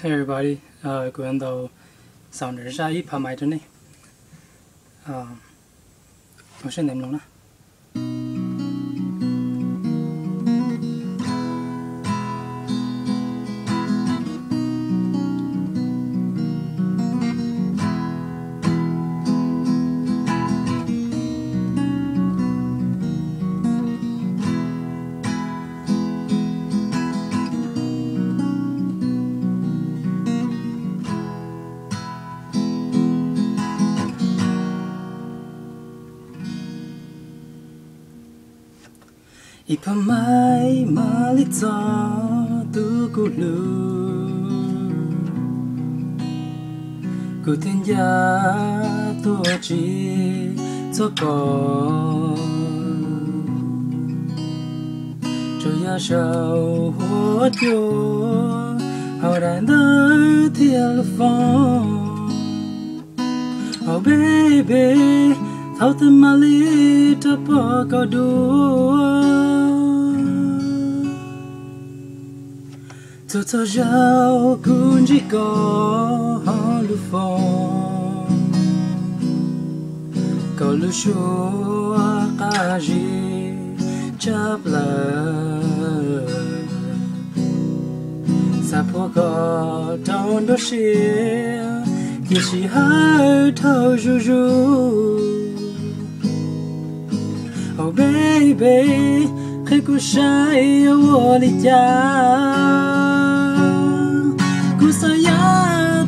Hey everybody, kuv yuav ntaus xaus nram zaj ib phav maiv rau nej. Ua siab ntev mloog na. Ib phav maiv mam li txog tus kuv hlub, kuv thiaj ncaj tuaj tsis txog koj. Tsuas yog saum huab cua, hauv daim ntawv thiab lub foos. Oh baby, thaum twg mam li rov pom koj dua. Txhua txhua zaus kuv ntsib koj hauv lub foos, koj lub suab qab zib tshaj plaws. Xav phuam koj rau nruab siab, cia sij hawm dhau zuj zus. Oh baby, qhia kuv saib yuav ua li cas. Kuv xav ya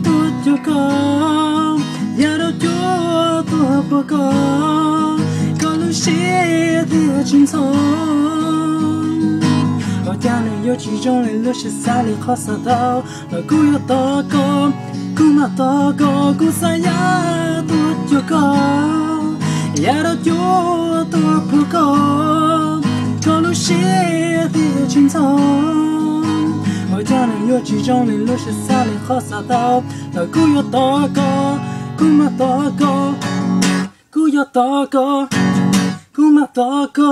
tuaj cuag koj, ya rau cuag tuaj puag koj, koj lub siab thiaj tsis ntxhov. Ua cas nws yuav tsis zoo li lub siab xav li qhov xav tau, los kuv yuav tos koj, kuv mam tos koj. Kuv xav ya tuaj cuag koj, ya rau cuag tuaj puag koj, koj lub siab thiaj tsis ntxhov. Ua cas nws yuav tsis zoo li lub siab xav li qhov xav tau, los kuv yuav tos koj, kuv mam tos koj. Kuv yuav tos koj, kuv mam tos koj.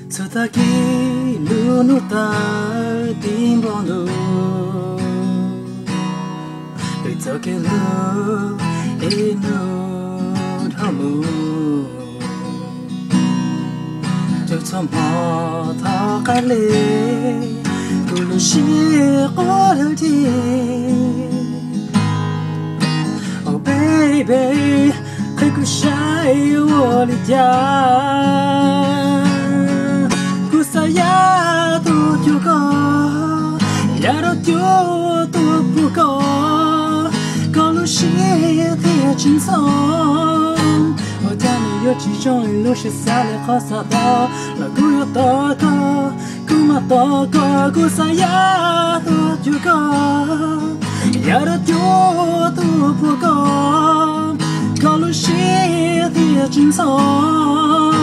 Txhua tag kis lub hnub tawm ti npoo ntuj, lwm txoj kev hlub ib hnub dhau mus. Rau txhua hmo thov qab li, kuv lub siab quaj dhawv dhig. Oh baby, qhia kuv saib yuav ua li cas. Kuv xav ya tuaj cuag koj, ya rau cuag tuaj puag koj, koj lub siab thiaj tsis ntxhov. Ua cas nws yuav tsis zoo li lub siab xav li qhov xav tau, los kuv yuav tos koj, kuv mam tos koj. Kuv xav ya tuaj cuag koj, ya rau cuag tuaj puag koj, koj lub siab thiaj tsis ntxhov.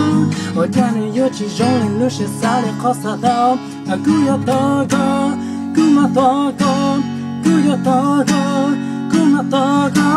Ua cas nws yuav tsis zoo li lub siab xav li qhov xav tau, los kuv yuav tos koj, kuv mam tos koj. Kuv yuav tos koj, kuv mam tos koj.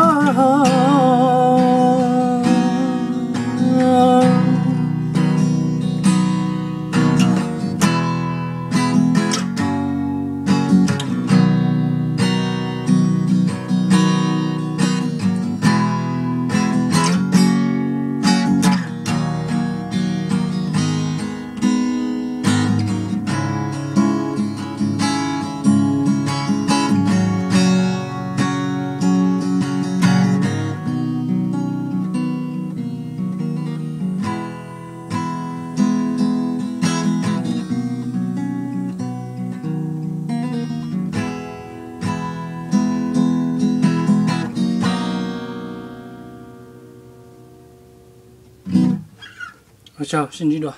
Ua tsaug, sib ntsib dua.